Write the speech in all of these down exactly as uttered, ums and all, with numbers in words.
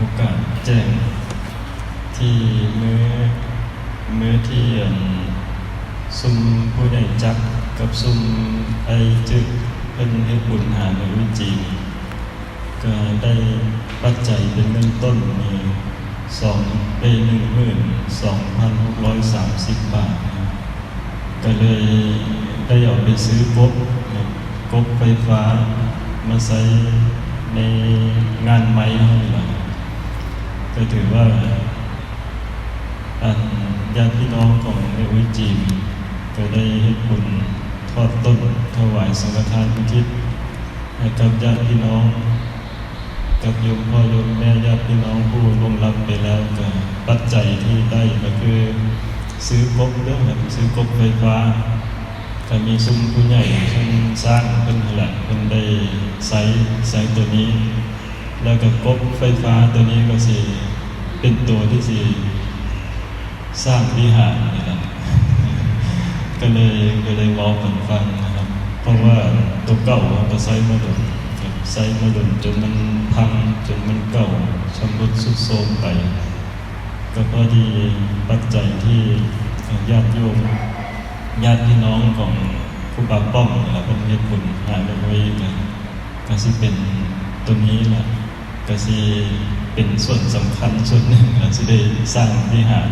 โอกาสแจ้งที่มื้อ มื้อที่อันซุมผู้ใหญ่จักรกับซุมไอ้จึกเพิ่นเฮ็ดบุญหาแม่อุ๊ยจีน ก็ได้ปัจจัยเป็นเงินต้นนี่สอง ได้หนึ่งหมื่นสองพันหกร้อยสามสิบบาทนะ ก็เลยได้เอาไปซื้อกบนะ กบไฟฟ้ามาใส่ในงานไม้เฮานี่ล่ะ ก็ถือว่า อันญาติพี่น้องของแม่อุ๊ยจีน ก็ได้เฮ็ดบุญทอดต้นถวายสังฆทานอุทิศให้กับญาติพี่น้อง กับโยมพ่อโยมแม่ญาติพี่น้องผู้ล่วงลับไปแล้ว ก็ปัจจัยที่ได้ก็คือซื้อกบเด้อครับ ซื้อกบไฟฟ้า ก็มีซุมผู้ใหญ่ซุมซ่างเพิ่นหั่นล่ะ เพิ่นได้ใช้ ใช้ตัวนี้ แล้วก็กบไฟฟ้าตัวนี้ก็สิเป็นตัวที่สิสร้างวิหารนี่ล่ะ ก็เลย ก็เลยเว้ากันฟังนะครับ เพราะว่าตัวเก่าเราก็ใช้มาโดนครับ ใช้มาโดนจนมันพัง จนมันเก่า ชำรุดทรุดโทรมไป ก็พอดีปัจจัยที่ญาติโยม ญาติพี่น้องของครูบาป้อมนี่ล่ะ เพิ่นเฮ็ดบุญหาแม่อุ๊ยก็ ก็สิเป็นตัวนี้ล่ะ ก็สิเป็นส่วนสำคัญส่วนหนึ่งล่ะ สิได้สร้างวิหาร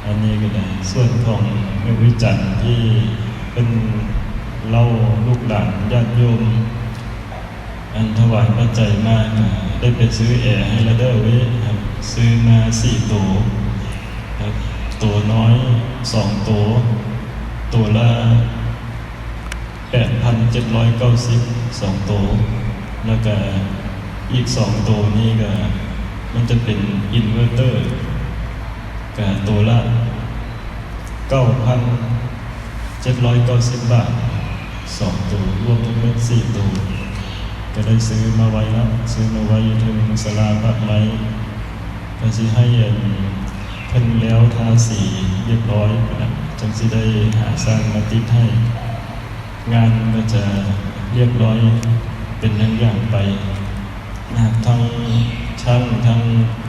อันนี้ก็ได้ ส่วนของแม่อุ๊ยจันทร์ที่เพิ่นเล่าลูกหลานญาติโยม อันถวายปัจจัยมาก็ได้ไปซื้อแอร์ให้แล้วเด้อเว้ยครับ ซื้อมาสี่ตัวครับ ตัวน้อยสองตัว ตัวละแปดพันเจ็ดร้อยเก้าสิบ สองตัว แล้วก็อีกสองตัวนี่ก็มันจะเป็นอินเวอร์เตอร์ ก็ตัวละเก้าพันเจ็ดร้อยเก้าสิบบาท สองตัว รวมทั้งหมดสี่ตัว ก็ได้ซื้อมาไว้แล้ว ซื้อมาไว้อยู่เทิงศาลาพระไม้ ก็สิให้อันเพิ่นแล้วทาสีเรียบร้อยนะ จังสิได้หาซ่างมาติดให้ งานก็จะเรียบร้อยเป็นอย่างๆไปนะ ทั้งช่างทั้ง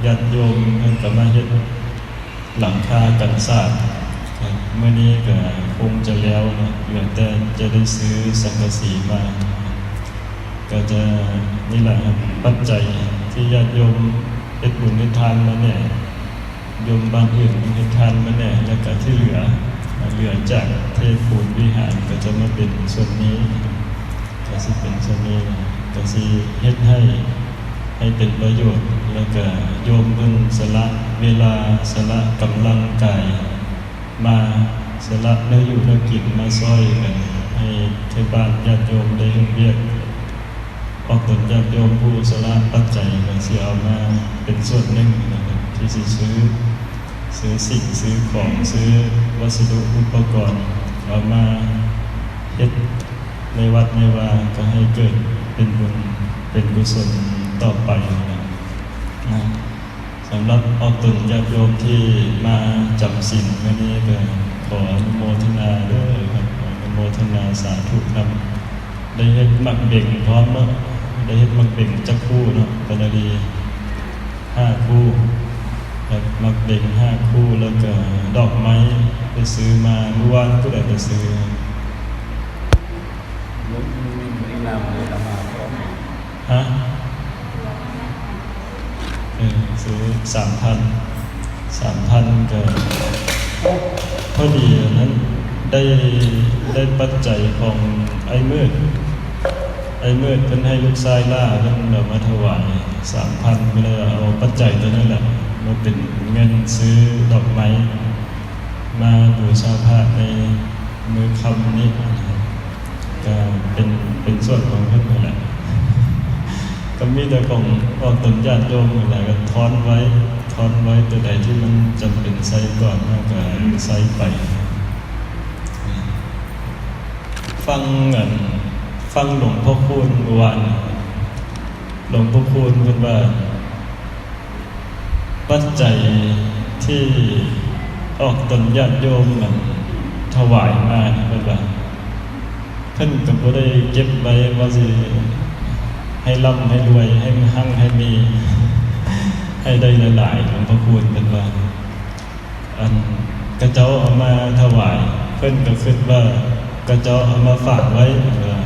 ญาติโยมเพิ่นก็มาเฮ็ดหลังคากันศาสตร์ครับ มื้อนี้ก็คงจะแล้วนะ เหลือแต่จะได้ซื้อสังกะสีมา ก็จะนี่แหละครับ ปัจจัยที่ญาติโยมเฮ็ดบุญเฮ็ดทานมาเนี่ย โยมบ้านอื่นเฮ็ดทานมาแน่ แล้วก็ที่เหลือ เหลือจากเทปูนวิหารก็จะมาเป็นส่วนนี้ ก็สิเป็นส่วนนี้นะ ก็สิเฮ็ดให้ ให้เป็นประโยชน์ แล้วก็โยมเพิ่นสละเวลา สละกำลังกาย มาสละแนวอยู่แนวกินมาซ่อยกัน ให้ไทบ้านญาติโยมได้เฮ็ดเวียก ออกตนญาติโยมผู้สละปัจจัยก็สิเอามาเป็นส่วนหนึ่งนะครับ ที่สิซื้อ ซื้อสิ่ง ซื้อของ ซื้อวัสดุอุปกรณ์ เอามาเฮ็ดในวัดในวา ก็ให้เกิดเป็นบุญเป็นกุศลต่อไปนะ นะ สำหรับออกตนญาติโยมที่มาจำศีลมื้อนี้ก็ขออนุโมทนาเด้อครับ ขออนุโมทนาสาธุนำ ได้เฮ็ดหมากเบ่งพร้อมเนาะ ได้เฮ็ดหมากเบ่งจักคู่เนาะ ปานนาดีห้าคู่ แล้วหมากเบ่งห้าคู่ แล้วก็ดอกไม้ไปซื้อมา เมื่อวานผู้ใดไปซื้อ ฮะ เออ ซื้อสามพัน สามพัน ก็พอดีอันนั้น ได้ ได้ปัจจัยของไอ้มืด ไอ้มืดเพิ่นให้ลูกชายล่า เพิ่นเอามาถวาย สามพัน ก็เลยเอาปัจจัยตัวนั้นแหละ มาเป็นเงินซื้อดอกไม้ มาบูชาพระในมื้อค่ำนี้ ก็เป็น เป็นส่วนของเพิ่นนั่นแหละ ก็มีแต่ของออกตนญาติโยมนั่นแหละ ก็ทอนไว้ ทอนไว้ตัวใดที่มันจำเป็นใช้ก่อน แล้วก็ใช้ไป ฟังอัน ฟังหลวงพ่อคูณเมื่อวาน หลวงพ่อคูณเพิ่นว่า ปัจจัยที่ออกตนญาติโยมนั่นถวายมานี่เพิ่นว่า เพิ่นก็บ่ได้เก็บไว้ว่าสิให้ร่ำให้รวย ให้มั่งให้มี ให้ได้หลายๆ หลวงพ่อคูณเพิ่นว่า อันเขาเจ้าเอามาถวาย เพิ่นก็คิดว่าเขาเจ้าเอามาฝากไว้ เพิ่นว่า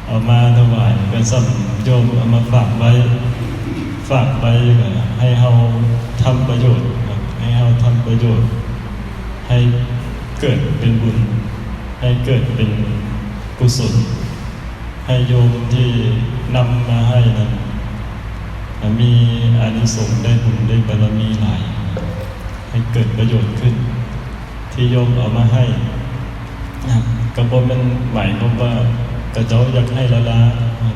เอามาถวายก็ส่ำโยมเอามาฝากไว้ ฝากไว้ก็ให้เฮาทำประโยชน์ครับ ให้เฮาทำประโยชน์ ให้เกิดเป็นบุญ ให้เกิดเป็นกุศล ให้โยมที่นำมาให้นั้น มีอานิสงส์ได้บุญได้บารมีหลาย ให้เกิดประโยชน์ขึ้น ที่โยมเอามาให้ ก็บ่แม่นหมายความว่าเขาเจ้าอยากให้ล้า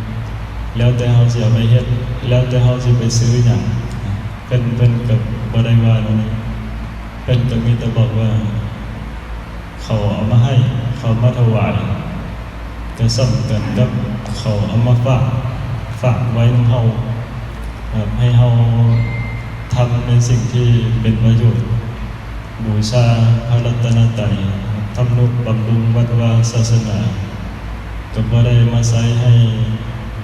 ๆ แล้วแต่เฮาสิเอาไปเฮ็ด แล้วแต่เฮาสิไปซื้อหยัง เพิ่น เพิ่นก็บ่ได้ว่าแนวนี้ เพิ่นก็มีแต่บอกว่า เขาเอามาให้ เขามาถวาย ก็ส่ำกันกับเขาเอามาฝาก ฝากไว้นำเฮา ครับ ให้เฮาทำในสิ่งที่เป็นประโยชน์ บูชาพระรัตนตรัย ทำนุบำรุงวัดวาศาสนา ก็บ่ได้มาใช้ให้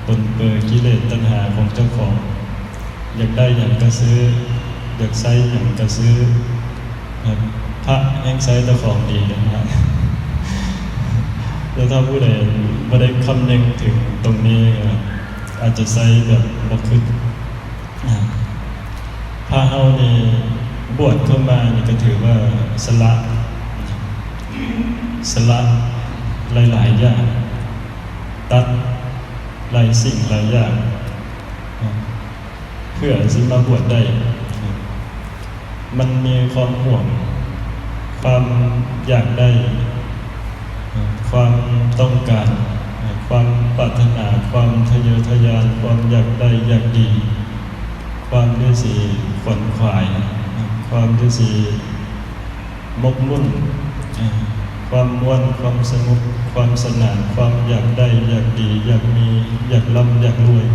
ปนเปื้อนกิเลสตัณหาของเจ้าของ อยากได้หยังก็ซื้อ อยากใช้หยังก็ซื้อ ครับ พระแฮ่งใช้แต่ของดีนะฮะ แล้วถ้าผู้ใดบ่ได้คำนึงถึงตรงนี้นะ อาจจะใช้แบบบ่คิด อ่า พระเฮานี่บวชเข้ามานี่ก็ถือว่าสละ สละหลายๆ อย่าง ตัดหลายสิ่งหลายอย่าง เพื่อสิมาบวชได้ มันมีความห่วง ความอยากได้ ความต้องการ ความปรารถนา ความทะเยอทะยาน ความอยากได้อยากดี ความที่สิขวนขวาย ความที่สิหมกมุ่น ความม่วน ความสนุก ความสนาน ความอยากได้อยากดี อยากมี อยากร่ำอยากรวย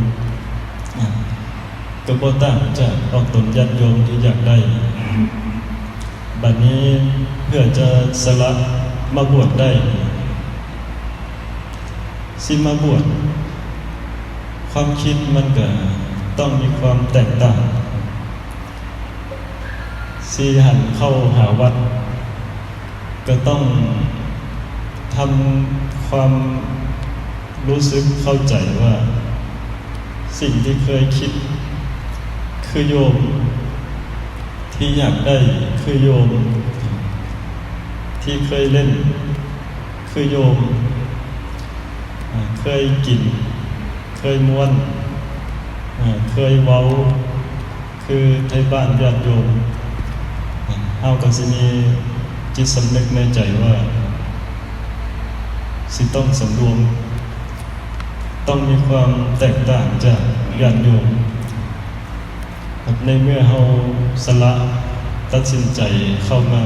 ก็บ่ต่างจากพวกตนญาติโยมที่อยากได้ บัดนี้เพื่อจะสละมาบวชได้ สิมาบวช ความคิดมันก็ต้องมีความแตกต่าง สิหันเข้าหาวัด ก็ต้องทำความรู้สึกเข้าใจว่า สิ่งที่เคยคิดคือโยม ที่อยากได้คือโยม ที่เคยเล่นคือโยม อ่า เคยกิน เคยม่วน อ่า เคยเว้า คือไทบ้านญาติโยม เฮาก็สิมีจิตสำนึกในใจว่า สิต้องสำรวม ต้องมีความแตกต่างจากญาติโยม ในเมื่อเฮาสละตัดสินใจเข้ามา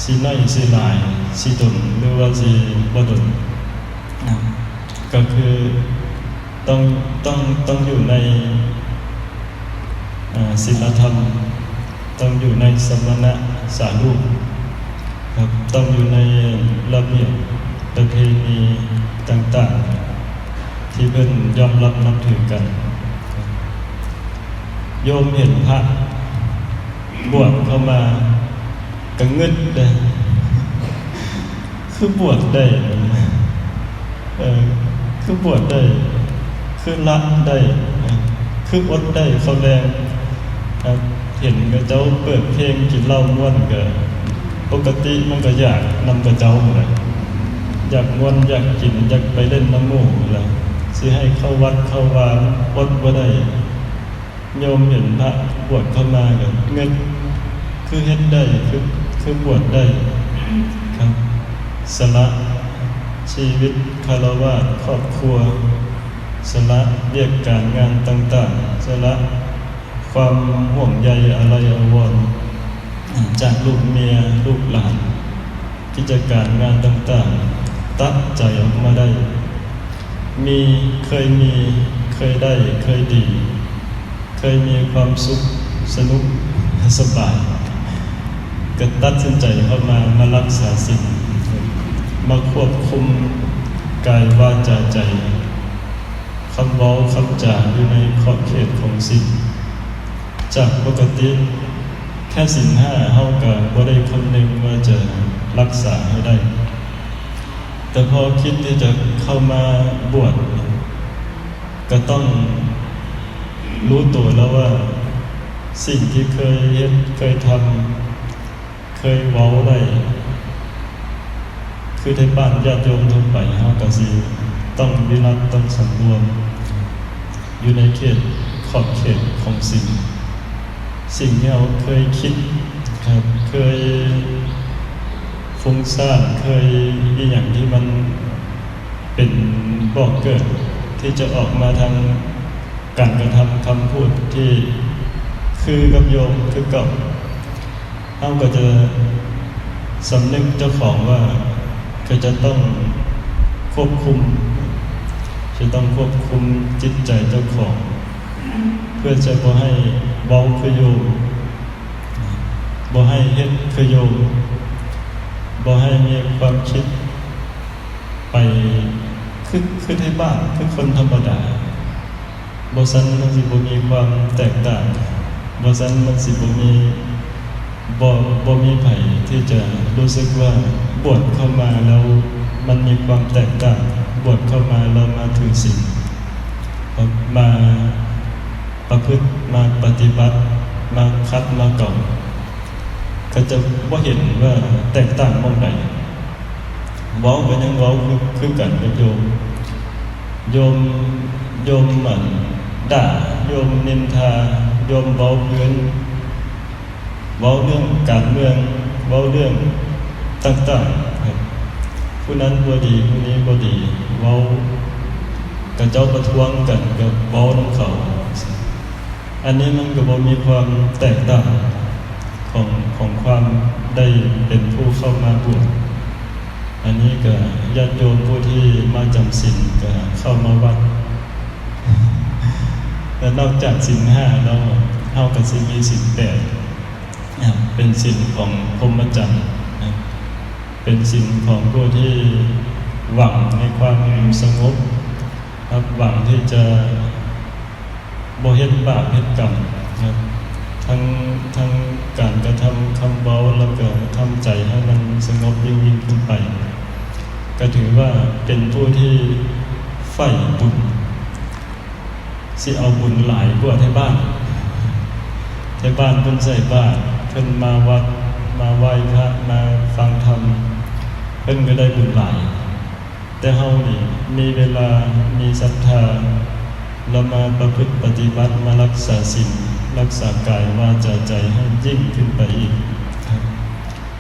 สิน้อยสิหลาย สิดนหรือว่าสิบ่ดน ก็คือต้อง ต้อง ต้องอยู่ใน อ่า ศีลธรรม ต้องอยู่ในสมณะสารูป ครับ ต้องอยู่ในระเบียบประเพณีต่างๆ ที่เพิ่นยอมรับนับถือกัน โยมเห็นพระบวชเข้ามา ก็งึดเลย คือบวชได้ เออ คือบวชได้ คือละได้ คืออดได้ข้าวแลง ครับ เห็นเขาเจ้าเปิดเพลงกินเหล้าม่วนก็ ปกติมันก็อยากนำเขาเจ้าหั้นแหละ อยากม่วน อยากกิน อยากไปเล่นนำหมู่หั้นแหละ สิให้เข้าวัดเข้าวา อดบ่ได้ โยมเห็นพระบวชเข้ามาก็งึด คือเฮ็ดได้ คือ คือบวชได้ ครับ สละชีวิตฆราวาสครอบครัว สละเวียกการงานต่างๆ สละความห่วงใยอาลัยอาวรณ์ จากลูกเมียลูกหลาน กิจการงานต่างๆ ตัดใจออกมาได้ มี เคยมี เคยได้ เคยดี เคยมีความสุข สนุก สบาย ก็ตัดสินใจเข้ามา มารักษาศีล มาควบคุมกายวาจาใจ ข คำเว้าคำจาอยู่ในขอบเขตของศีล จากปกติแค่ศีลห้าเฮาก็บ่ได้คำนึงว่าจะรักษาให้ได้ แต่พอคิดที่จะเข้ามาบวช ก็ต้องรู้ตัวแล้วว่าสิ่งที่เคยเฮ็ดเคยทำ เคยเว้าได้ คือไทบ้านญาติโยมทั่วไปเฮาก็สิต้องวิรัติต้องสำรวม อยู่ในเขตขอบเขตของศีล สิ่งที่เฮาเคยคิดครับ เคยฟุ้งซ่าน เคยอีหยังที่มันเป็นบ่อเกิดที่จะออกมาทางการกระทำคำพูดที่คือกับโยมคือเก่า เฮาก็จะสำนึกเจ้าของว่าก็จะต้องควบคุม จะต้องควบคุมจิตใจเจ้าของ เพื่อจะบ่ให้เว้าคือโยม บ่ให้เฮ็ดคือโยม บ่ให้มีความคิดไปคือคือไทบ้านคือคนธรรมดา บ่ซั้นมันสิบ่มีความแตกต่าง บ่ซั้นมันสิบ่มี บ่ บ่มีไผที่จะรู้สึกว่าบวชเข้ามาแล้วมันมีความแตกต่าง บวชเข้ามาแล้วมาถือศีล มาประพฤติ มาปฏิบัติ มาขัด มาเกลา เขาจะบ่เห็นว่าแตกต่างหม่องใด เว้าก็ยังเว้าคือ คือกันกับโยม โยม โยมอันด่า โยมนินทา โยมเว้าพื้น เว้าเรื่องการเมือง เว้าเรื่องต่างๆครับ ผู้นั้นบ่ดี ผู้นี้บ่ดี เว้า กะเจ้าประท้วงกันก็เว้านำเขา อันนี้มันก็บ่มีความแตกต่างของ ของความได้เป็นผู้เข้ามาบวช อันนี้ก็ญาติโยมผู้ที่มาจำศีลก็เข้ามาวัด และนอกจากศีลห้าแล้ว เฮาก็สิมีศีลแปด นะ เป็นศีลของพรหมจรรย์นะ เป็นศีลของผู้ที่หวังในความสงบครับ หวังที่จะบ่เฮ็ดบาปเฮ็ดกรรมครับ ทั้ง ทั้งการกระทำคำเว้า แล้วก็ทำใจให้มันสงบยิ่งๆขึ้นไป ก็ถือว่าเป็นผู้ที่ใฝ่บุญ สิเอาบุญหลายกว่าไทบ้าน ไทบ้านเพิ่นใส่บาตร เพิ่นมาวัด มาไหว้พระ มาฟังธรรม เพิ่นก็ได้บุญหลาย แต่เฮานี่มีเวลา มีศรัทธา แล้วมาประพฤติปฏิบัติ มารักษาศีล รักษากายวาจาใจให้ยิ่งขึ้นไปอีก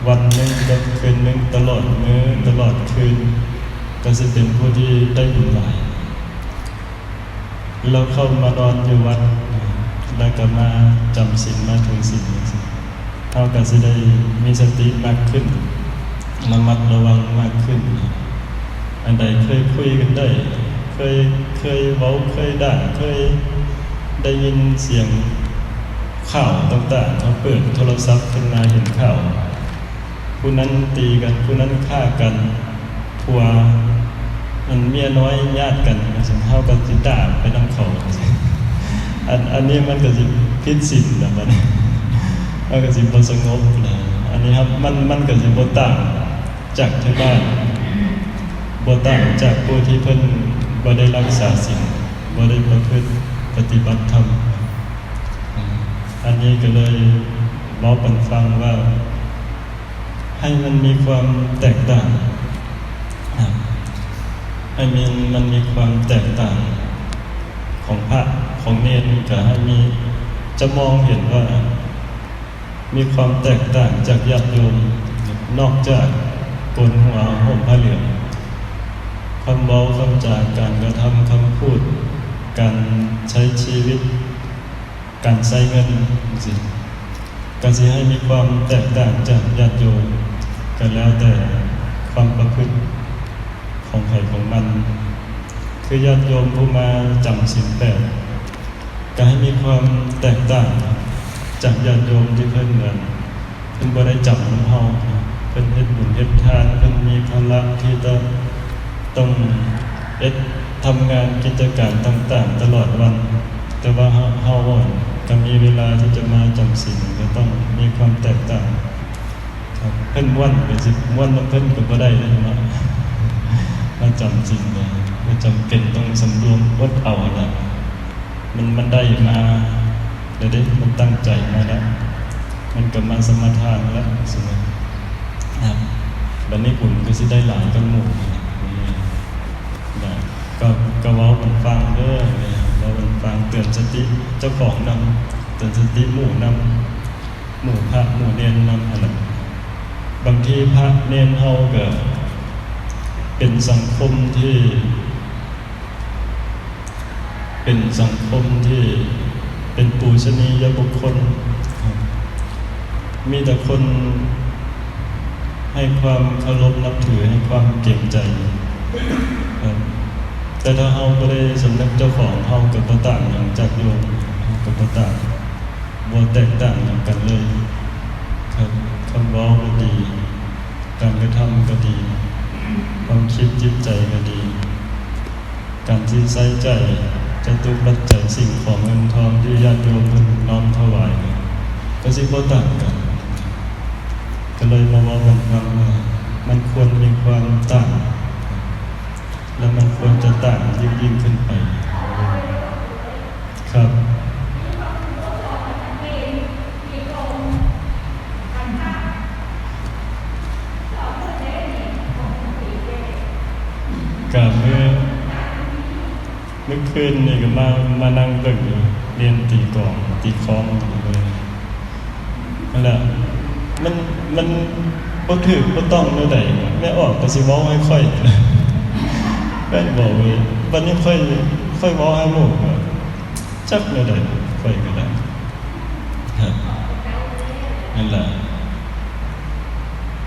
วันหนึ่งกับคืนหนึ่ง ตลอดมื้อ ตลอดคืน ก็สิเป็นผู้ที่ได้บุญหลาย เราเข้ามานอนอยู่วัด แล้วก็มาจำศีล มาถือศีลจั่งซี้ เฮาก็สิได้มีสติมากขึ้น ระมัดระวังมากขึ้น อันใดเคยคุยกันได้ เคย เคยเว้า เคยด่า เคยได้ยินเสียงข่าวต่างๆ เฮาเปิดโทรศัพท์ขึ้นมาเห็นข่าว ผู้นั้นตีกัน ผู้นั้นฆ่ากัน ผัว อันเมียน้อยญาติกันจั่งซี้ เฮาก็สิด่าไปนำเขา อัน อันนี้มันก็สิผิดศีลแล้วบัดนี้ เฮาก็สิบ่สงบนะ อันนี้ครับ มัน มันก็สิบ่ต่างจากไทบ้าน บ่ต่างจากผู้ที่เพิ่นบ่ได้รักษาศีล บ่ได้ประพฤติปฏิบัติธรรม อันนี้ก็เลยเว้าปันฟังว่า ให้มันมีความแตกต่าง อ่ะ ให้มัน มันมีความแตกต่างของพระของเณร ก็ให้มี จะมองเห็นว่ามีความแตกต่างจากญาติโยม นอกจากโกนหัวห่มผ้าเหลือง คำเว้าคำจาการกระทำคำพูด การใช้ชีวิต การใช้เงินจั่งซี้ ก็สิให้มีความแตกต่างจากญาติโยม ก็แล้วแต่ความประพฤติของใครของมัน คือญาติโยมผู้มาจำศีลแปด ก็ให้มีความแตกต่างจากญาติโยมที่เพิ่นเหมือน เพิ่นบ่ได้จำนำเฮา เพิ่นเฮ็ดบุญเฮ็ดทาน เพิ่นมีภาระที่จะต้องเฮ็ด ทำงานกิจการต่างๆตลอดวัน แต่ว่าเฮาเฮาอ่ะก็มีเวลาที่จะมาจำศีล ก็ต้องมีความแตกต่างครับ เพิ่นม่วนก็สิม่วนนำเพิ่นก็บ่ได้เด้เนาะ มาจำศีลเนี่ย ก็จำเป็นต้องสำรวมอดเอานะ มัน มันได้มาแล้วเด้ มันตั้งใจมาแล้ว มันก็มาสมาทานแล้ว สินะ ครับ บัดนี้บุญก็สิได้หลายกว่าหมู่นะ ก็ ก็เว้ากันฟังเด้อ เว้ากันฟัง เตือนสติเจ้าของนำ เตือนสติหมู่นำ หมู่พระหมู่เณรนำหั่นล่ะ บางทีพระเณรเฮาก็เป็นสังคมที่ เป็นสังคมที่เป็นปูชนียบุคคลครับ มีแต่คนให้ความเคารพนับถือ ให้ความเกรงใจครับ แต่ถ้าเฮาบ่ได้สำนึกเจ้าของ เฮาก็บ่ต่างหยังจากโยม เฮาก็บ่ต่าง บ่แตกต่างหยังกันเลยครับ คำเว้าก็ดี การกระทำก็ดี ความคิดจิตใจก็ดี การที่ใช้จ่ายจตุปัจจัยสิ่งของเงินทองที่ญาติโยมเพิ่นน้อมถวายเนี่ย ก็สิบ่ต่างกัน ก็เลยมาเว้ากันฟังว่ามันควรมีความต่าง และมันควรจะต่างยิ่งๆขึ้นไป ครับ ก็เมื่อ เมื่อคืนนี่ก็มา มานั่งเบิ่งอยู่ เรียนตีกลอง ตีคล้องอยู่เลย นั่นแหละ มัน มันบ่ถืกบ่ต้องแนวใด แม่ออกก็สิเว้าให้ข้อย แม่นบอกเลย บัดนี้ข้อย ข้อยเว้าให้หมู่ก็จักแนวใด ข้อยก็ได้ ครับ นั่นแหละ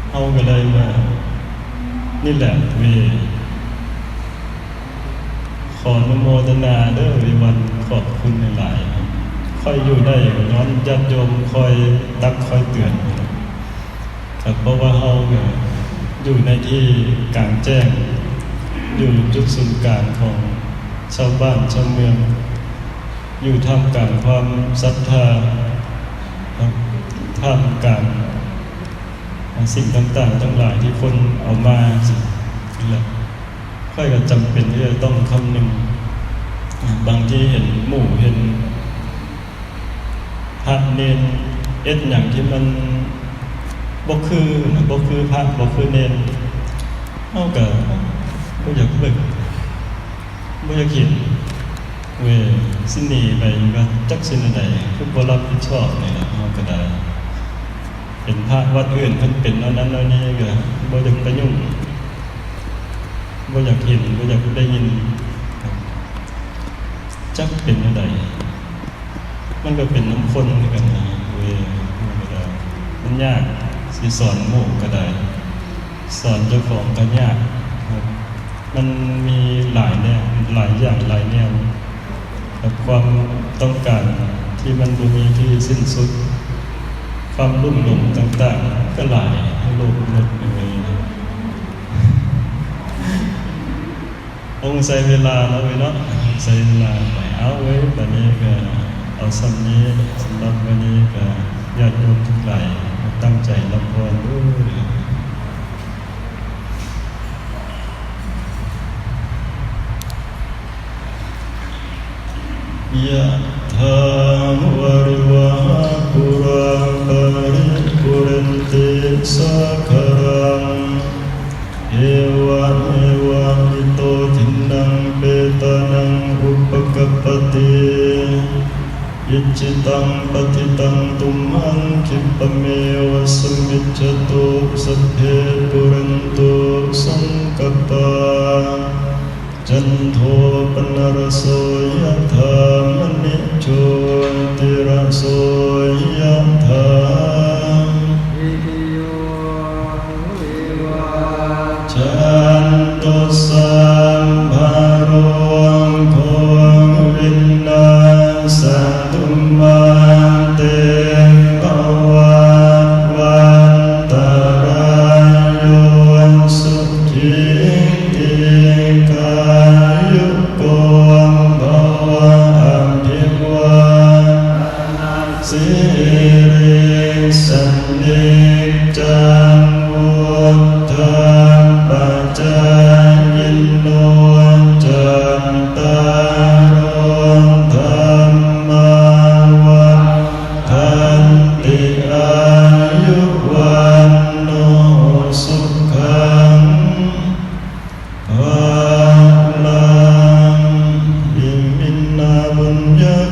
เฮาก็เลยว่า นี่แหละเวย ขออนุโมทนาเด้อเวยวัน ขอบคุณหลายๆ ข้อยอยู่ได้ก็ย้อนญาติโยมคอยตักคอยเตือน ครับ เพราะว่าเฮาก็อยู่ในที่กลางแจ้ง อยู่จุดศูนย์กลางของชาวบ้านชาวเมือง อยู่ท่ามกลางความศรัทธา ครับ ท่ามกลางสิ่งต่างๆทั้งหลายที่คนเอามา นี่แหละ ข้อยก็จำเป็นที่จะต้องคำนึง บางทีเห็นหมู่เห็นพระเณรเฮ็ดหยังที่มันบ่คือนะ บ่คือพระ บ่คือเณร เฮาก็บ่อยากเบิ่ง บ่อยากเห็น เว้ย สิหนีไปก็จักสิแนวใด คือบ่รับผิดชอบนี่ล่ะ เฮาก็ได้ เห็นพระวัดอื่นเพิ่นเป็นแนวนั้นแนวนี้ก็บ่อยากไปยุ่ง บ่อยากเห็น บ่อยากได้ยิน จักเป็นแนวใด มันก็เป็นนำคนคือกันนะเว้ย มันก็ได้ มันยาก สิสอนหมู่ก็ได้ สอนเจ้าของก็ยากครับ มันมีหลายแนว หลายอย่างหลายแนว กับความต้องการที่มันบ่มีที่สิ้นสุด ความลุ่มหลงต่างๆ ก็หลายในโลกมนุษย์นี้ ต้องใช้เวลาเนาะเว้ยเนาะ ใช้เวลาไป เอาเว้ย บัดนี้ก็เอาส่ำนี้ สำหรับมื้อนี้ก็ญาติโยมทั้งหลายตั้งใจรับพรเด้อ ยะถาวาริวหาปูราปาริปูเรนติสาคารัง เอวะเมวะอิโตทินนังเปตานังอุปกัปปติ อิจฉิตังปัตถิตังตุมหังคิปะเมวะสมมิจฉตุ สัพเพปูเรนตุสังกัปปา จันโทปนรโสยะถามณิโชติรโสยะถา จันตุสัพพะโรโควินาสตุมาเตภวัตวันตรายโยสุขีทีกายุ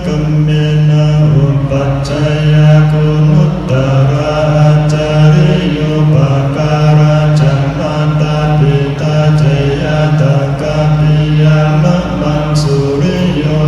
Dhammena upajjhāyā guṇuttarā, ācariyūpakārā ca mātā pitā ca ñātakā piyā mamaṃ, suriyo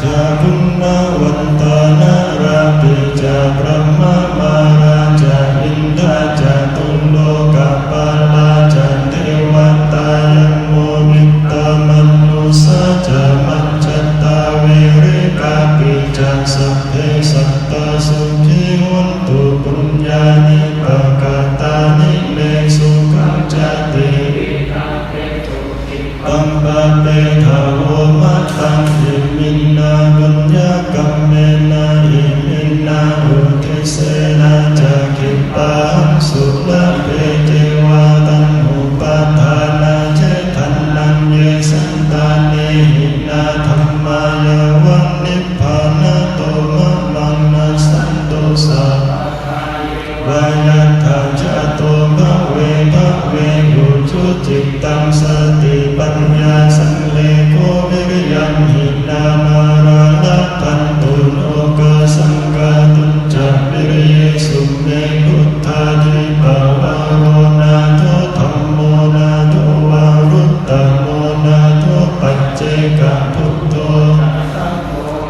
ca guṇavantā narāpi ca, brahmamārā ca indā ca tuḷokapālā ca devatā, yamo mittā manussā ca majjhattā verikāpi ca, sabbe sattā sukhī hontu puññāni pakatāni me, sukhañca tividhaṃ dentu khippaṃ pāpetha vo mataṃ. Iminā puññakammena iminā uddisena ca khippāhaṃ sulabhe ceva taṇhupādānachedanaṃ, ye santāne hinā dhammā yāva nibbānato mamaṃ, nassantu sabbadā yeva yattha jāto bhave bhave, ujucittaṃ satipaññā sallekho viriyamhinā, mārā labhantu nokāsaṃ kātuñca viriyesu me. Buddhādhipavaro nātho, dhammo nātho varuttamo, nātho paccekabuddho,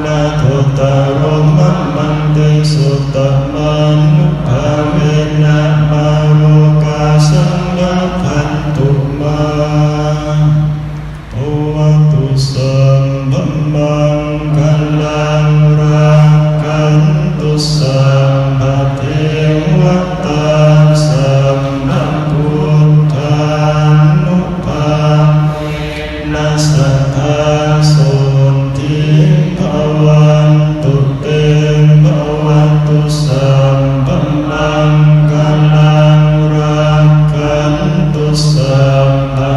nāthottaro mamaṃ, tesottamānubhāvena mārokāsaṃ labhantu mā. Bhavatu sabbamaṅgalaṃ, rakkhantu sabbadevatā, sabbabuddhānubhāvena sadā sotthī bhavantu te. Bhavatu sabbamaṅgalaṃ, rakkhantu sabbadevatā,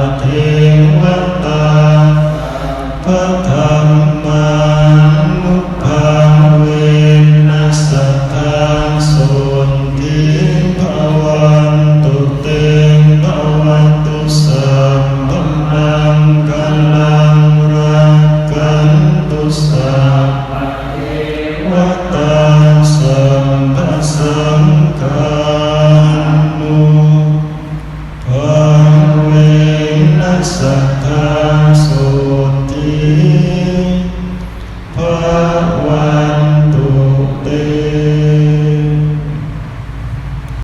sabbadhammānubhāvena sadā sotthī bhavantu te. Bhavatu sabbamaṅgalaṃ, rakkhantu sabbadevatā, sabbasaṅghānubhāvena sadā sotthī bhava